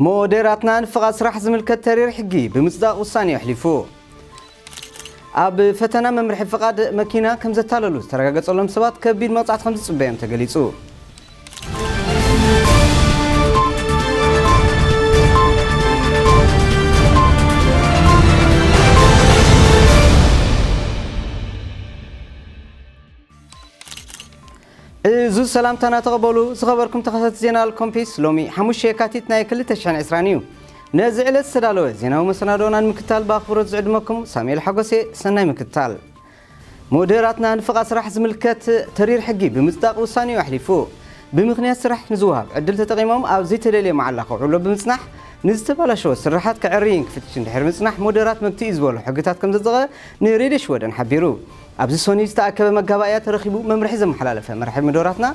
ሞዴራትና ንፍቓድ ስራሕ ዝምልከት ተሪር ሕጊ ብምጽዳቕ ውሳኔ ኣሕሊፉ። ኣብ ፈተና መምርሒ ፍቓድ መኪና ከም ዘታለሉ ዝተረጋገጸሎም ሰባት ከቢድ መቕጻዕቲ ከም ዝጽበዮም ተገሊጹ። እዚ ሰላምታና ተቐበሉ። ዝኸበርኩም ተኸታተልቲ ዜና ኣልኮምፒስ፣ ሎሚ ሓሙሽተ የካቲት ናይ ክልተ ሽሕን ዕስራን እዩ። ነዚ ዕለት ዝተዳለወ ዜናዊ መሰናዶና ንምክታል ብኣኽብሮት ዝዕድመኩም ሳሙኤል ሓጎሴ። ሰናይ ምክታል። ሞዴራትና ንፍቓድ ስራሕ ዝምልከት ተሪር ሕጊ ብምጽዳቕ ውሳኔኡ ኣሕሊፉ። ብምኽንያት ስራሕ ንዝወሃብ ዕድል ተጠቒሞም ኣብ ዘይተደልየ መዓላ ከውዕሎ ብምጽናሕ፣ ንዝተባላሸወ ስርሓት ከዐርይን ክፍትሽን ድሕሪ ምጽናሕ፣ ሞዴራት መብትኡ እዩ ዝበሎ ሕግታት ከም ዘጽደቐ ንሬድዮ ሽወደን ሓቢሩ። ኣብዚ ሰኑይ ዝተኣከበ መጋባእያ ተረኺቡ መምርሒ ዘመሓላለፈ መራሒ ሞዴራትና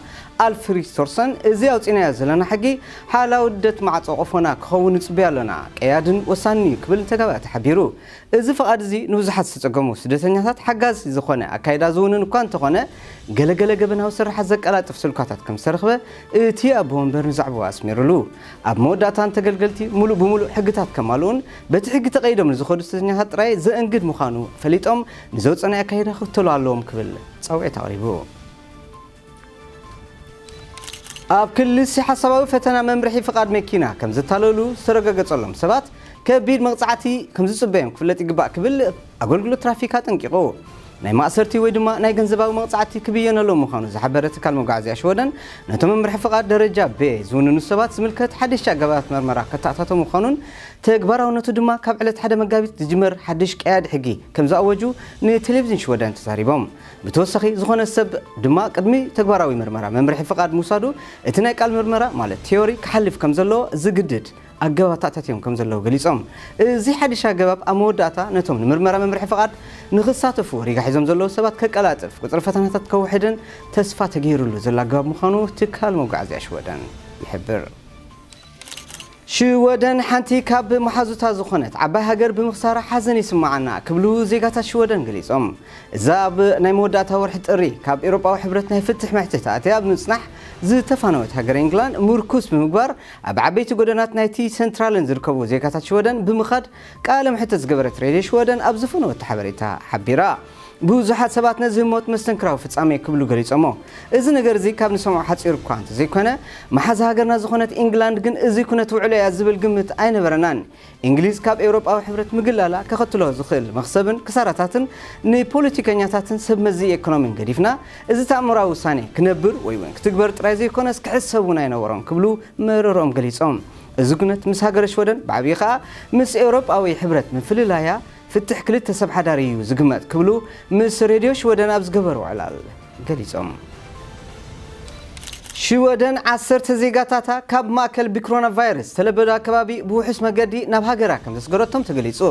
ኣልፍሪድ ቶርሰን፣ እዚ ኣውጺናዮ ዘለና ሕጊ ሓላዊ ልደት ማዕጾ ቆፎና ክኸውን ንጽበዮ ኣሎና፣ ቀያድን ወሳንን እዩ ክብል ንተጋባእቲ ሓቢሩ። እዚ ፍቓድ እዚ ንብዙሓት ዝተጸገሙ ስደተኛታት ሓጋዚ ዝኾነ ኣካይዳ ዝውንን እኳ እንተኾነ፣ ገለገለ ገበናዊ ስርሓት ዘቀላጥፍ ስልኳታት ከም ዝተረኽበ እቲ ኣቦ ወንበር ንዛዕባኡ ኣስሚሩሉ። ኣብ መወዳእታ ንተገልገልቲ ሙሉእ ብሙሉእ ሕግታት ከማልኡን በቲ ሕጊ ተቐይዶም ንዝኸዱ ስደተኛታት ጥራይ ዘእንግድ ምዃኑ ፈሊጦም ንዘውጸናይ ኣካይዳ ክኽተሉ ኣለዎም ክብል ጻውዒት ኣቕሪቡ። ኣብ ክልል ሲ ሓሳባዊ ፈተና መምርሒ ፍቓድ መኪና ከም ዝተለሉ ዝተረጋገጸሎም ሰባት ከቢድ መቕጻዕቲ ከም ዝጽበዮም ክፍለጥ ይግባእ ክብል ኣገልግሎት ትራፊክ ኣጠንቂቑ። ናይ ማእሰርቲ ወይ ድማ ናይ ገንዘባዊ መቕጻዕቲ ክብየነሎም ምዃኑ ዝሓበረ ትካል መጓዓዝያ ሽወደን፣ ነቶም መምርሒ ፍቓድ ደረጃ ቤ ዝውንኑ ሰባት ዝምልከት ሓደሽቲ ኣገባባት መርመራ ከተኣታቶ ምዃኑን ተግባራውነቱ ድማ ካብ ዕለት ሓደ መጋቢት ዝጅመር ሓድሽ ቀያዲ ሕጊ ከም ዝኣወጁ ንቴሌቪዝን ሽወደን ተዛሪቦም። ብተወሳኺ፣ ዝኾነ ሰብ ድማ ቅድሚ ተግባራዊ መርመራ መምርሒ ፍቓድ ምውሳዱ፣ እቲ ናይ ቃል መርመራ፣ ማለት ቲዮሪ፣ ክሓልፍ ከም ዘለዎ ዝግድድ ኣገባብ ተኣታትዮም ከም ዘለዉ ገሊጾም። እዚ ሓድሽ ኣገባብ ኣብ መወዳእታ ነቶም ንምርመራ መምርሒ ፍቓድ ንኽሳተፉ ሪጋ ሒዞም ዘለዉ ሰባት ከቀላጥፍ፣ ቁጽሪ ፈተናታት ከውሕድን ተስፋ ተገይሩሉ ዘሎ ኣገባብ ምዃኑ ትካል መጓዓዝያ ሽወደን ይሕብር። ሽወደን ሓንቲ ካብ መሓዙታ ዝኾነት ዓባይ ሃገር ብምኽሳራ ሓዘን ይስምዓና ክብሉ ዜጋታት ሽወደን ገሊጾም። እዛ ኣብ ናይ መወዳእታ ወርሒ ጥሪ ካብ ኤውሮጳዊ ሕብረት ናይ ፍትሕ መሕትት ኣትያ ብምጽናሕ ዝተፋነወት ሃገር ኢንግላንድ ምርኩስ ብምግባር ኣብ ዓበይቲ ጎደናት ናይቲ ሰንትራልን ዝርከቡ ዜጋታት ሽወደን ብምኻድ ቃለ መሕትት ዝገበረት ሬድዮ ሽወደን ኣብ ዝፈነወቶ ሓበሬታ ሓቢራ። ብዙሓት ሰባት ነዚ ህሞት መስተንክራዊ ፍጻሜ ክብሉ ገሊጾሞ። እዚ ነገር እዚ ካብ ንሰምዖ ሓጺር እኳ እንተዘይኮነ፣ መሓዛ ሃገርና ዝኾነት ኢንግላንድ ግን እዚ ኩነት ውዕሎ እያ ዝብል ግምት ኣይነበረናን። እንግሊዝ ካብ ኤውሮጳዊ ሕብረት ምግላላ ከኸትሎ ዝኽእል መኽሰብን ክሳራታትን ንፖለቲከኛታትን ሰብ መዚ ኤኮኖሚን ገዲፍና፣ እዚ ተኣምራዊ ውሳኔ ክነብር ወይ እውን ክትግበር ጥራይ ዘይኮነስ ክሕሰብ እውን ኣይነበሮም ክብሉ መረሮም ገሊጾም። እዚ ኩነት ምስ ሃገረ ሽወደን ብዓብዪ ከኣ ምስ ኤውሮጳዊ ሕብረት ምፍልላያ ፍትሕ ክልተ ሰብ ሓዳር እዩ ዝግመት ክብሉ ምስ ሬድዮ ሽወደን ኣብ ዝገበርዎ ዕላል ገሊጾም። ሽወደን ዓሰርተ ዜጋታታ ካብ ማእከል ብኮሮና ቫይረስ ዝተለበዶ ኣከባቢ ብውሑስ መገዲ ናብ ሃገራ ከም ዘስገረቶም ተገሊጹ።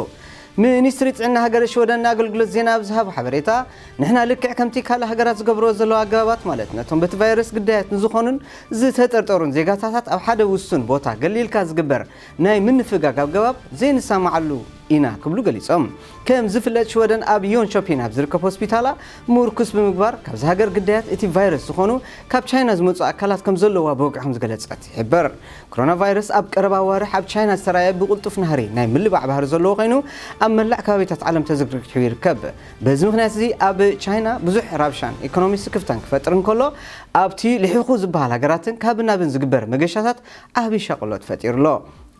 ሚኒስትሪ ጥዕና ሃገረ ሽወደን ንኣገልግሎት ዜና ኣብ ዝሃቦ ሓበሬታ፣ ንሕና ልክዕ ከምቲ ካልእ ሃገራት ዝገብርዎ ዘለዋ ኣገባባት፣ ማለት ነቶም በቲ ቫይረስ ግዳያት ንዝኾኑን ዝተጠርጠሩን ዜጋታታት ኣብ ሓደ ውሱን ቦታ ገሊልካ ዝግበር ናይ ምንፍጋግ ኣገባብ ዘይንሰማዓሉ ኢና ክብሉ ገሊጾም። ከም ዝፍለጥ ሽወደን ኣብ ዮንሾፒን ኣብ ዝርከብ ሆስፒታላ ምርኩስ ብምግባር ካብዚ ሃገር ግዳያት እቲ ቫይረስ ዝኾኑ ካብ ቻይና ዝመጹ ኣካላት ከም ዘለዋ ብወግዒ ከም ዝገለጸት ይሕበር። ኮሮና ቫይረስ ኣብ ቀረባ ኣዋርሕ ኣብ ቻይና ዝተራእየ ብቕልጡፍ ናህሪ ናይ ምልባዕ ባህሪ ዘለዎ ኮይኑ ኣብ መላእ ከባቢታት ዓለም ተዘርጊሑ ይርከብ። በዚ ምኽንያት እዚ ኣብ ቻይና ብዙሕ ራብሻን ኢኮኖሚ ስክፍታን ክፈጥር እንከሎ ኣብቲ ልሒኹ ዝበሃል ሃገራትን ካብ ናብን ዝግበር መገሻታት ዓቢ ሻቕሎት ፈጢሩ ኣሎ።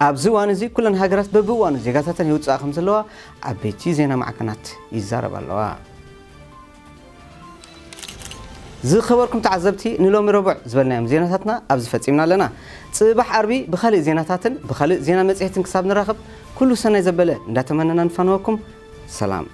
ኣብዚ እዋን እዚ ኩለን ሃገራት በብእዋኑ ዜጋታተን የውፅኣ ከም ዘለዋ ዓበይቲ ዜና ማዕከናት ይዛረባ ኣለዋ። ዝኸበርኩም ተዓዘብቲ፣ ንሎሚ ረቡዕ ዝበልናዮም ዜናታትና ኣብዚ ፈጺምና ኣለና። ጽባሕ ዓርቢ ብኻልእ ዜናታትን ብኻልእ ዜና መጽሔትን ክሳብ ንራኸብ፣ ኩሉ ሰናይ ዘበለ እንዳተመነና ንፋነወኩም። ሰላም።